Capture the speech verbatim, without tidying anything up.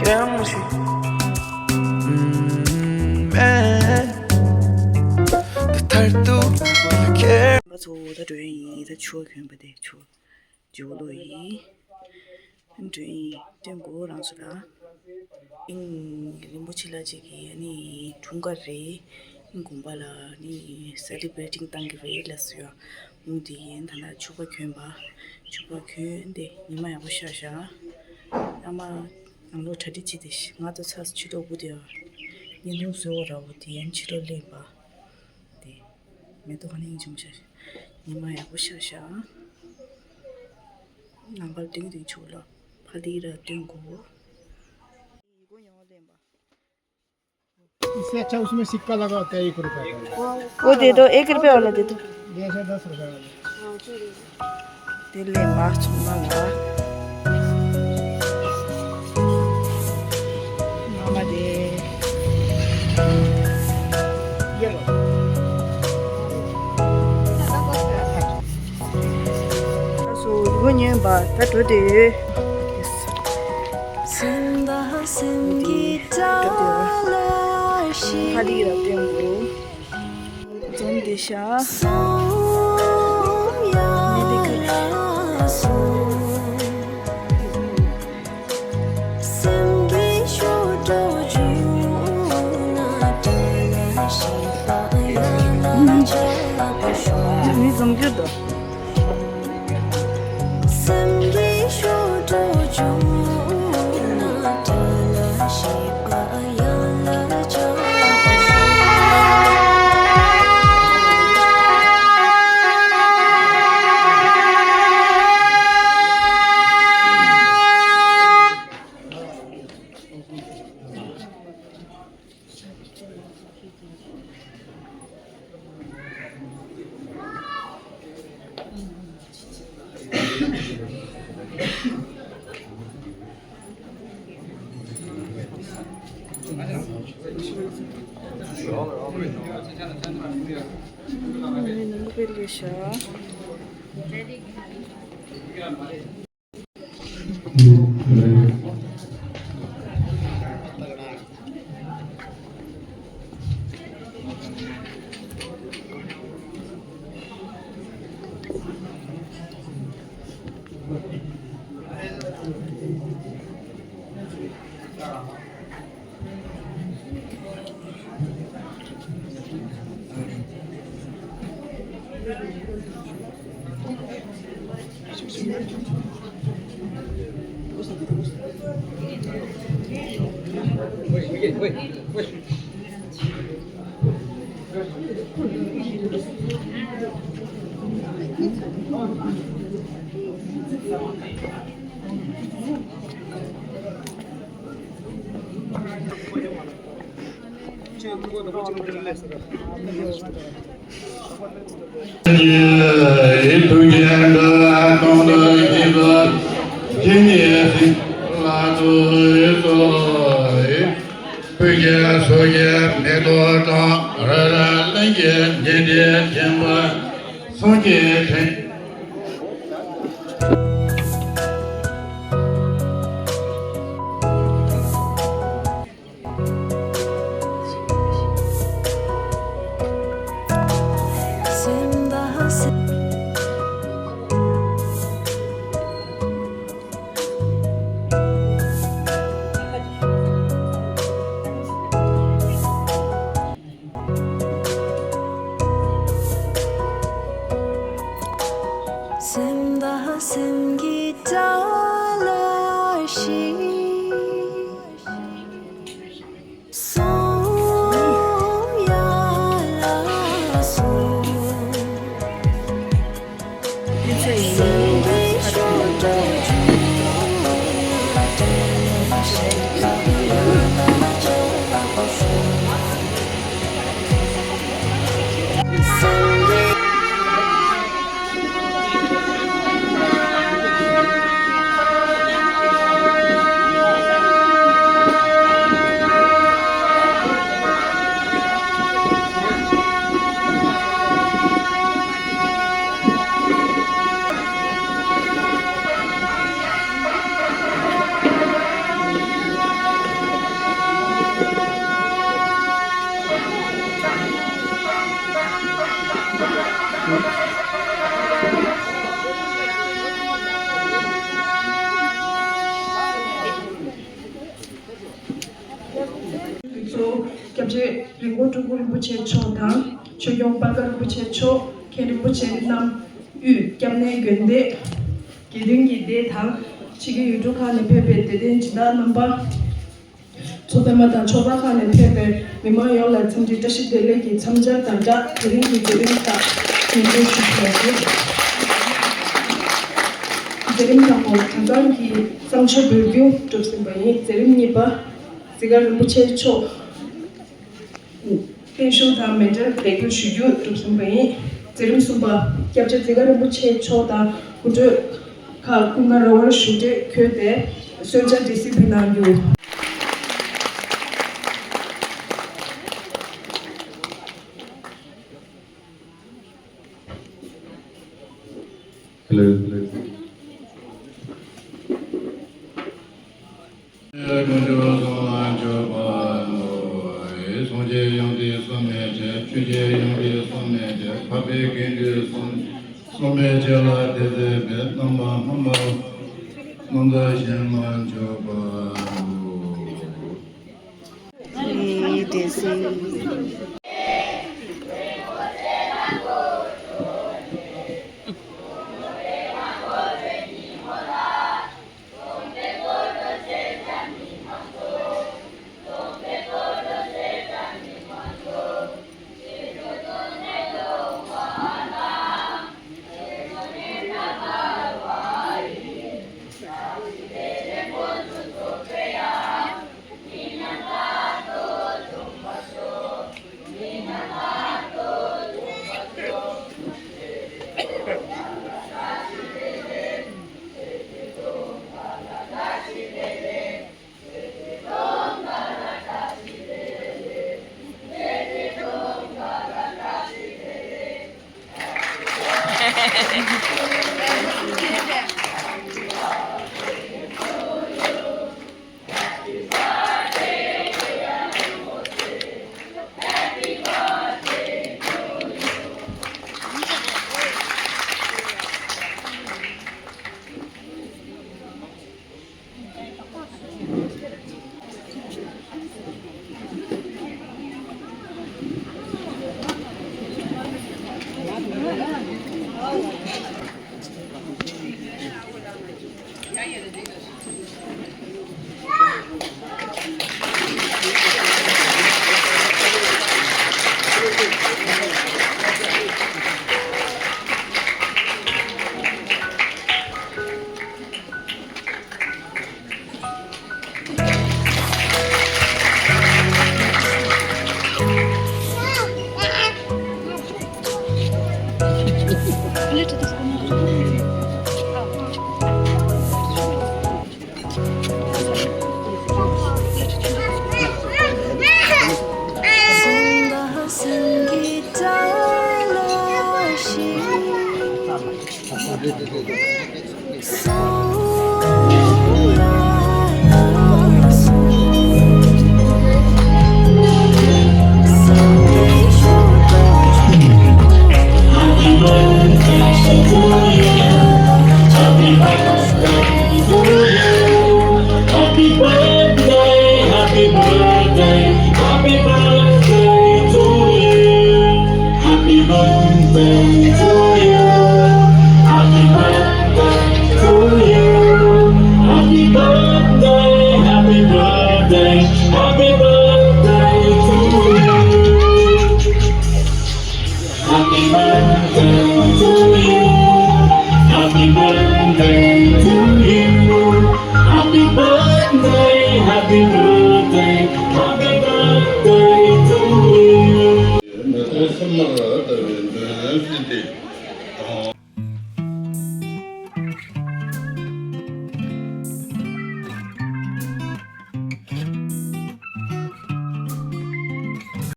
ང་ཚོ་ད་འགྲོ་ཡ་ཡིན། ད་ཆུ་བ་གྱོན་པ་དེ་ཆུ་བ་ཇོ་ལོ་ཡིན། འགྲོ་ཡིན། སྟོན་དགོས་རང་ཚོ་ལ། ཨིན། རིན་པོ་ཆེ་ལ་ཅིག་གི་ཨ་ནི་འཁྲུངས་སྐར་རེད། དགོན་པ་ལ་ནི་སེ་ལི་བྷི་རེ་ཊིང་བཏང་གི་རེད་ལབ་སོང་ཡ། འོ་དེ་ཡིན། ད་ལྟ་ཕྱུ་པ་གྱོན་པ། ཕྱུ་པ་གྱོན་ཏེ་ཉི་མ་ཡག་པོ་ཤར་ཤག་ཨ་མ་ནང་ལོགས་གྲ་སྒྲིག་བྱེད་དེ་ང་ཚོ་ཚ་ཕྱི་ལོགས་སྒུག་དེ་ཡ། བརྙན་ཐུང་བཟོས་པ་ར་བོ་དེ་ཡན་ཕྱི་ལོགས་སླེབས་པ། དེ་མེ་ཏོག་ཧ་ནེ་ཡིན་བྱུང་ཤག་ཉི་མ་ཡག་པོ་ཤར་ཤག་ནང་པར་སྟོན་གྱི་འདུག་ཕྱུ་པ་ལ་ཕ་ལི་ར་སྟོན་དགོས། इसे अच्छा, उसमें सिक्का लगा होता है, एक रुपया का। वो दे दो, एक रुपया वाला दे दो। ये से दस रुपया वाला। तेल ले मार चुना ला। मामा दे। ये लो। སོ་ཡུ་གུ་ཉན་པ་ད་འགྲོ་དེ། ཕ་ལི་ར་སྟོན་དགོས། འཛོམས་བསྡད་ཤག་མི་འཛོམས་རྒྱུ་འདུག་སེམས་དང་སེམས་ཀྱི་དགྲ་ལ་ཞིག་སྐྱབས་རྗེ་རི་མགོ་སྤྲུལ་སྐུ་རིན་པོ་ཆེ་མཆོག་དང་། ཆོས་སྐྱོང་པད་དཀར་རིན་པོ་ཆེ་མཆོག། མཁན་རིན་པོ་ཆེ་རྣམ་དབུས་སྐྱབས་གནས་དགོན་སྡེ་དགེ་འདུན་གྱི་སྡེ་དང་། ཕྱི་རྒྱལ་ཡུལ་གྲུ་ཁག་ནས་ཕེབས་པའི་དད་ལྡན་སྦྱིན་བདག་རྣམ་པ། མཚོ་པདྨ་དང་ཕྱོགས་མཐའ་ཁག་ནས་ཕེབས་པའི་མི་མང་ཡོངས་ལ་འཚམས་འདྲི་བཀྲ་ཤིས་བདེ་ལེགས་ཀྱི་འཚམས་འཆར་དང་སྦྲགས། དེ་རིང་གི་མཛད་རིམ་ཁག་ནན་སྤྲོད་ཞུ་གལ་ཆེ། མཛད་རིམ་དང་པོ་དེང་སང་གི་བསང་མཆོད་འབུལ་རྒྱུ་གྲུབ་ཟིན་པ་ཡིན། མཛད་རིམ་གཉིས་པ་གཟིགས་གར་རིན་པོ་ཆེ་མཆོག་བརྟན་བཞུགས་དང་མཎྜལ་འདེགས་འབུལ་ཞུ་རྒྱུ་གྲུབ་ཟིན་པ་ཡིན། མཛད་རིམ་གསུམ་པ་སྐྱབས་རྗེ་གཟིགས་གར་རིན་པོ་ཆེ་མཆོག་དང་སྐུ་མགྲོན་ཁག་སྐུ་ངལ་ར་བར་བཞུགས་གྲལ་འཁོད་དེ་གསོལ་ཇ་སྦྲེལ་སིལ་ཕུལ་གནང་རྒྱུ། ཀུན་འབྱུང་གསུམ་ལ་འཇུག་པ་ནོ། སངས་རྒྱས་ཡོན་ཏན་གསུམ་མེད་ཅིང་། ཆོས་ཀྱི་ཡོན་ཏན་གསུམ་མེད་ཅིང་། འཕགས་པའི་དགེ་འདུན་གསུམ་གསུམ་མེད་ཅིང་ལ་དེ་མཛད་པའི། རྣམ་པ་སྣང་བ་རྣམ་དག་གཞན་ལ་འཇུག་པ་ནོ། Happy birthday, happy birthday to you. Happy birthday to you. Happy birthday to you. Happy birthday, happy birthday, happy birthday to you. Happy birthday to you. Happy birthday to you. Happy birthday, happy birthday, happy birthday to you. མེ་ཏོག་སིལ་མར་ལྟ་བུའི་འདོད་ཡོན་བསིལ་ཏེ།